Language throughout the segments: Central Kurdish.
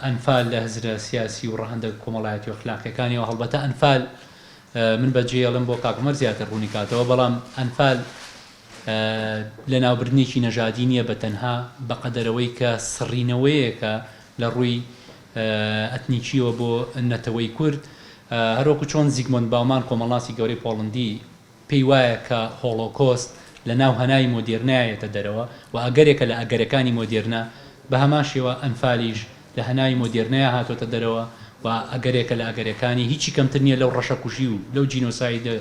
ئەنفال لە هزرە سیاسی و ڕەهەندە کۆمەڵایەتی و ئەخلاقیەکانیەوە، هەڵبەتە ئەنفال من بە جێیەڵم بۆ کاک عومەر زیاتر ڕوونی کاتەوە، بەڵام ئەنفال لەناوبردنێکی نەژادی نیە بە تەنها بە قەدەرەوەی کە سڕینەوەیەکە لە ڕووی ئەتنیکیەوە بۆ نەتەوەی کورد، هەروەکو چۆن زیگمۆند باومان کۆمەڵناسی گەورەی پۆڵندی پێی وایە کە هۆڵۆکۆست لە ناو هەناوی مۆدێرنەیا یەتە دەرەوە و ئەگەرێکە لە ئەگەرەکانی مۆدێرنە، بە هەمان شێوە ئەنفالیش لە هەناوی مۆدێرنەیا هاتۆتە دەرەوە و ئەگەرێکە لە ئەگەرەکانی، هیچی کەمتر نییە لەو ڕەشەکوژی و لەو جینۆسایدە،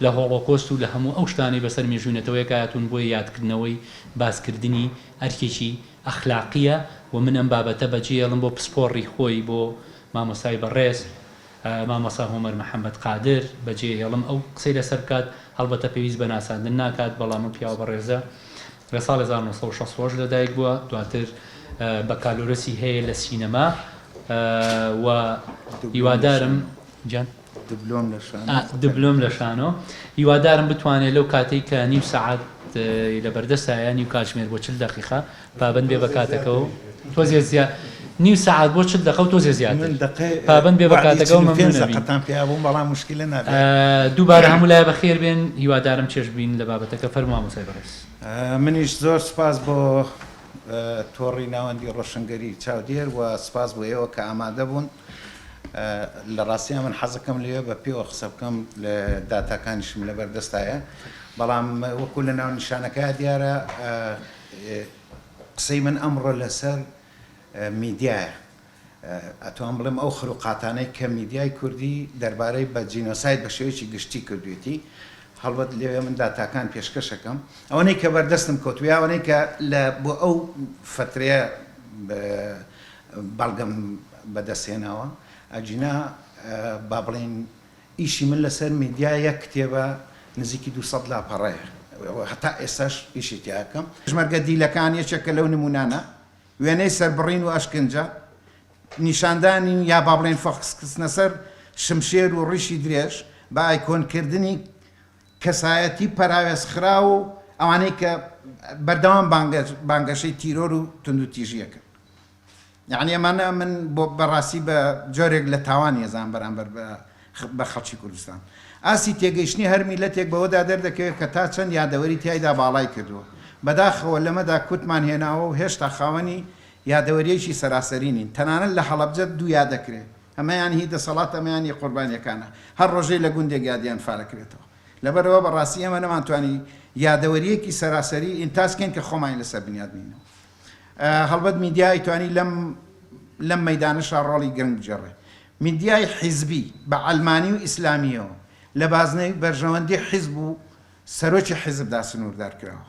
لە هۆڵۆکۆست و لە هەموو ئەو شتانەی بەسەر مێژووی نەتەوەیەکا هاتوون، بۆیە یادکردنەوەی، باسکردنی ئەرکێکی ئەخلاقییە و من ئەم بابەتە بەجێیەڵم بۆ پسپۆڕی خۆی، بۆ مامۆستای بەڕێز. مامۆستا هۆمەر محەمەد قادر بەجێ هێڵم ئەو قسەی لەسەر بکات، هەڵبەتە پێویست بە ناساندن ناکات، بەڵام ئەم پیاوە بەڕێزە لە ساڵی 1968 لەدایک بووە، دواتر بەکالۆرۆسی هەیە لە سینەما و هیوادارم گیان دبلۆم لە شانۆ دبلۆم لە شانۆ هیوادارم بتوانێت لەو کاتەی کە نیو سەعات لەبەردەستایە نیو کاتژمێر بۆ 40 دەقیقە پابەند بێ بە کاتەکە و تۆزێ زیا نیو سەعات بۆ 40 دەقە و تۆزێ زیاتر من دەقەی پابەند بێ بە وەعدی کاتەکە و 45 مەمنون ئەبین. دەقەتان پیا بووم بەڵام مشکلە نابێ. دووبارە هەموو لایە بەخێر بێن هیوادارم چێژ ببینن لە بابەتەکە فەرموو مامۆستای بەڕێز. منیش زۆر سوپاس بۆ تۆڕی ناوەندی ڕۆشنگەری چاودێر و سوپاس بۆ ئێوە کە ئامادە بوون. لە ڕاستیا من حەزەکەم لەوێ بە پێوە قسە بکەم داتاکانیشم لەبەر دەستایە بەڵام وەکو لە ناونیشانەکە دیارە قسەی من ئەمڕۆ لەسەر میدیایە. ئەتوانم بڵێم ئەو خروقاتانەی کە میدیای کوردی دەربارەی بە جینۆساید بە شێوەیەکی گشتی کردوێتی، هەڵبەت لەوێ من داتاکان پێشکەش ئەکەم، ئەوەنەی کە بەردەستم کەوتووە یا ئەوەنەی کە لە بۆ ئەو فەترەیە بەڵگەم بەدەست هێناوە، ئەگینا با بڵێین ئیشی من لەسەر میدیا یەک کتێبە نزیکی 200 لاپەڕەیە هەتا ئێستاش ئیشی تیا ئەکەم. پێشمەرگە دیلەکان یەکێکە لەو نموونانە، وێنەی سەربڕین و ئەشکنجە، نیشاندانی یا با بڵێین فۆکسخستنە سەر شمشێر و ڕیشی درێژ، بە ئایکۆنکردنی کەسایەتی پەراوێزخراو و ئەوانەی کە بەردەوام بانگەشەی تیرۆر و توندوتیژی ئەکەن. یەعنی ئەمانە من بۆ بەڕاستی بە جۆرێک لە تاوان ئەزانم بەرامبەر بە خەڵکی کوردستان. ئاستی تێگەیشتنی هەر میللەتێک بەوەدا دەردەکەوێت کە تا چەند یادەوەری تیایدا باڵای کردووە. بەداخەوە لەمەدا کورتمان هێناوە و هێشتا خاوەنی یادەوەرییەکی سەراسەری نین. تەنانەت لە هەڵەبجە دوو یاد دەکرێت. ئەمەیان هی دەسەڵاتە ئەمەیان هی قوربانییەکانە. هەر ڕۆژەی لە گوندێک یادی ئەنفال ئەکرێتەوە. لەبەرئەوە بەڕاستی ئێمە نەمانتوانی یادەوەرییەکی سەراسەری ئینتاج کەین کە خۆمانی لەسەر بنیات بنینەوە. هەڵبەت میدیا ئەیتوانی لەم لەم مەیدانەشا ڕۆڵی گرنگ بگێڕێ. میدیای حیزبی بە عەلمانی و ئیسلامییەوە لە بازنەی بەرژەوەندی حیزب و سەرۆکی حیزبدا سنووردار کراوە.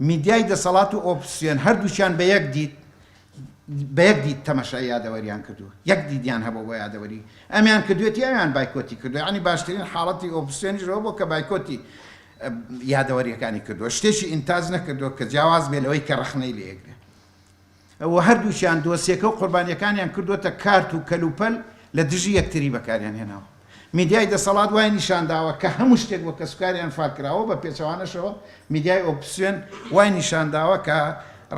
میدیای دەسەڵات و ئۆپسیۆن هەردووکیان بە یەک دید بە یەک دید تەمەشای یادەوەریان کردووە. یەک دیدیان هەبووە بۆ یادەوەری. ئەمیان کردوێتی ئەویان بایکۆتی کردووە. یەعنی باشترین حاڵەتی ئۆپسیۆنیش ئەوە بووە کە بایکۆتی یادەوەریەکانی کردووە شتێکی ئینتاج نەکردووە کە جیاواز بێ لەوەی کە ڕەخنەی لێ ئەگرێ و هەردووکیان دۆسیەکە و قوربانیەکانیان کردووەتە کارت و کەلوپەل لە دژی یەکتری بەکاریان هێناوە میدیای دەسەڵات وای نیشانداوە کە هەموو شتێک بۆ کەسوکاری ئەنفال کراوە بە پێچەوانەشەوە میدیای ئۆپسیۆن وای نیشانداوە کە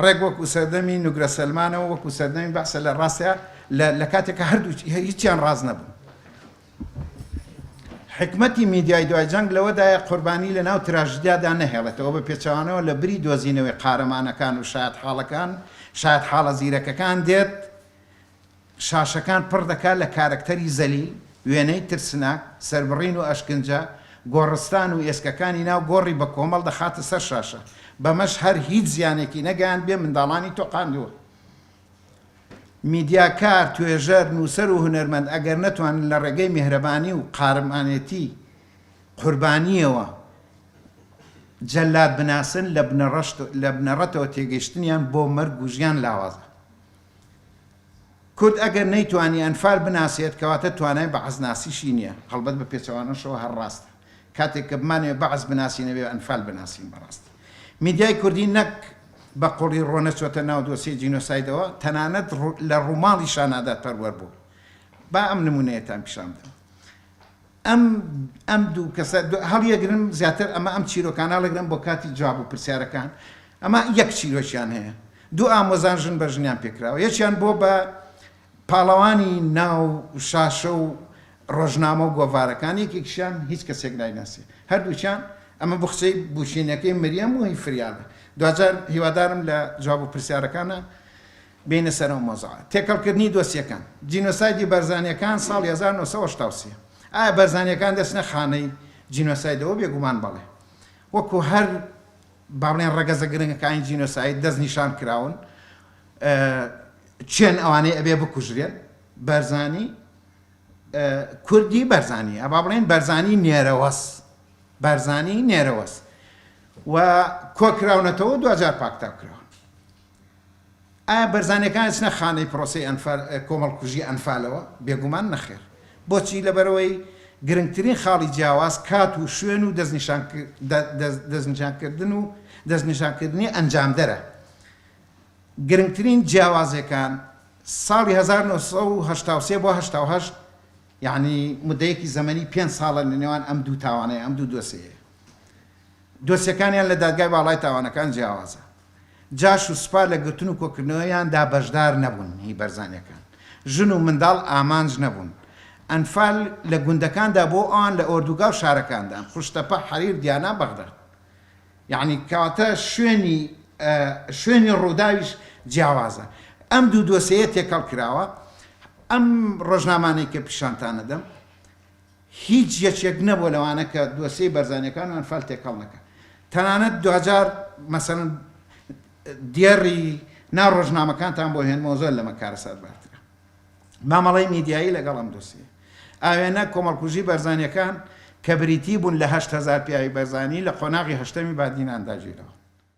ڕێک وەکو سەردەمی نوگرە سەلمانەوە وەکو سەردەمی بەعسە لە ڕاستە لە کاتێک کە هەردوو هیچیان ڕاست نەبوون حیکمەتی میدیای دوای جەنگ لەوەدایە قوربانی لەناو تراژیدیادا نەهێڵێتەوە، بە پێچەوانەوە لە بری دۆزینەوەی قارەمانەکان و شایەتحاڵەکان، شایەتحاڵە زیرەکەکان دێت شاشەکان پڕ دەکات لە کارەکتەری زەلیل، وێنەی ترسناک، سەربڕین و ئەشکنجە، گۆڕستان و ئێسکەکانی ناو گۆڕی بەکۆمەڵ دەخاتە سەر شاشە، بەمەش هەر هیچ زیانێکی نەگەیاندبێ منداڵانی تۆقاندووە. میدیاکار، توێژەر، نووسەر و هونەرمەند ئەگەر نەتوانن لە ڕێگەی میهرەبانی و قارەمانێتی قوربانییەوە جەلاد بناسن، لە بنەڕەتەوە تێگەیشتنیان بۆ مەرگ و ژیان لاوازە. کورد ئەگەر نەیتوانی ئەنفال بناسێت، کەواتە توانای بەعسناسیشی نییە، هەڵبەت بە پێچەوانەشەوە هەر ڕاستە. کاتێک کە بمانەوێت بەعس بناسین ئەبێ ئەنفال بناسین بەڕاستی میدیای کوردی نەک بە قوڵی ڕۆنەچۆتە ناو دۆسیەی جینۆسایدەوە تەنانەت لە ڕووماڵیشا نادادپەروەر بووە با ئەم نمونەیەتان پیشان بدەم ئەم ئەم دوو کەسە هەڵیەگرن زیاتر ئەمە ئەم چیرۆکانە هەڵەگرن بۆ کاتی جواب و پرسیارەکان ئەمە یەک چیرۆکیان هەیە دوو ئامۆزان ژن بە ژنیان پێکراوە یەکیان بۆ بە. پاڵەوانی ناو شاشە و ڕۆژنامە و گۆڤارەکان، یەکێکیشیان هیچ کەسێک نایناسێ. هەردووکیان ئەمە بوخچەی بووکینەکەی مریەم و هی فریالە. دواجار هیوادارم لە جواب و پرسیارەکانا بێینە سەر ئەو مەوزوعە. تێکەڵکردنی دۆسیەکان. جینۆسایدی بەرزانیەکان ساڵی 1983. ئایا بەرزانیەکان دەچنە خانەی جینۆسایدەوە؟ بێگومان بەڵێ. وەکو هەر با بڵێن ڕەگەزە گرنگەکانی جینۆساید دەستنیشان کراون. کێن ئەوانەی ئەبێ بکوژرێن؟ بەرزانی کوردی بەرزانی ئەبا بڵێن بەرزانی نێرەوەس بەرزانی نێرەوەس و کۆکراونەتەوە دواجار پاکتاو کراون. ئایا بەرزانیەکان ئەچنە خانەی پرۆسەی ئەنفال کۆمەڵکوژی ئەنفالەوە؟ بێگومان نەخێر. بۆچی؟ لەبەرئەوەی گرنگترین خاڵی جیاواز کات و شوێن و دەستنیشانکردن و دەستنیشانکردنی ئەنجامدەرە. گرنگترین جیاوازیەکان ساڵی 1983 بۆ 88 یەعنی مودەیەکی زەمەنی پێنج ساڵە لە نێوان ئەم دوو تاوانەیە ئەم دوو دۆسێیە. دۆسیەکانیان لە دادگای باڵای تاوانەکان جیاوازە. جاش و سوپا لە گرتن و کۆکردنەوەیاندا بەشدار نەبوون، هی بەرزانیەکان ژن و منداڵ ئامانج نەبوون. ئەنفال لە گوندەکاندا بۆ ئەوان لە ئۆردوگا و شارەکاندان، قوشتەپە، حەریر، دیانا، بەغداد. یەعنی کەواتە شوێنی شوێنی ڕووداویش جیاوازە. ئەم دوو دۆسێیە تێکەڵ کراوە. ئەم ڕۆژنامانەی کە پیشانتان ئەدەم هیچ یەکێک نەبووە لەوانە کە دۆسیەی بەرزانیەکان و ئەنفال تێکەڵ نەکا. تەنانەت دواجار مەسەلەن دێڕی ناو ڕۆژنامەکانتان بۆ هێنمەوە زۆر لەمە کارەساتبارترە. مامەڵەی میدیایی لەگەڵ ئەم دۆسیەیە. ئاوێنە، کۆمەڵکوژی بەرزانیەکان کە بریتی بوون لە 8000 پیاوی بەرزانی لە قۆناغی هەشتەمی بادیناندا گیراوە.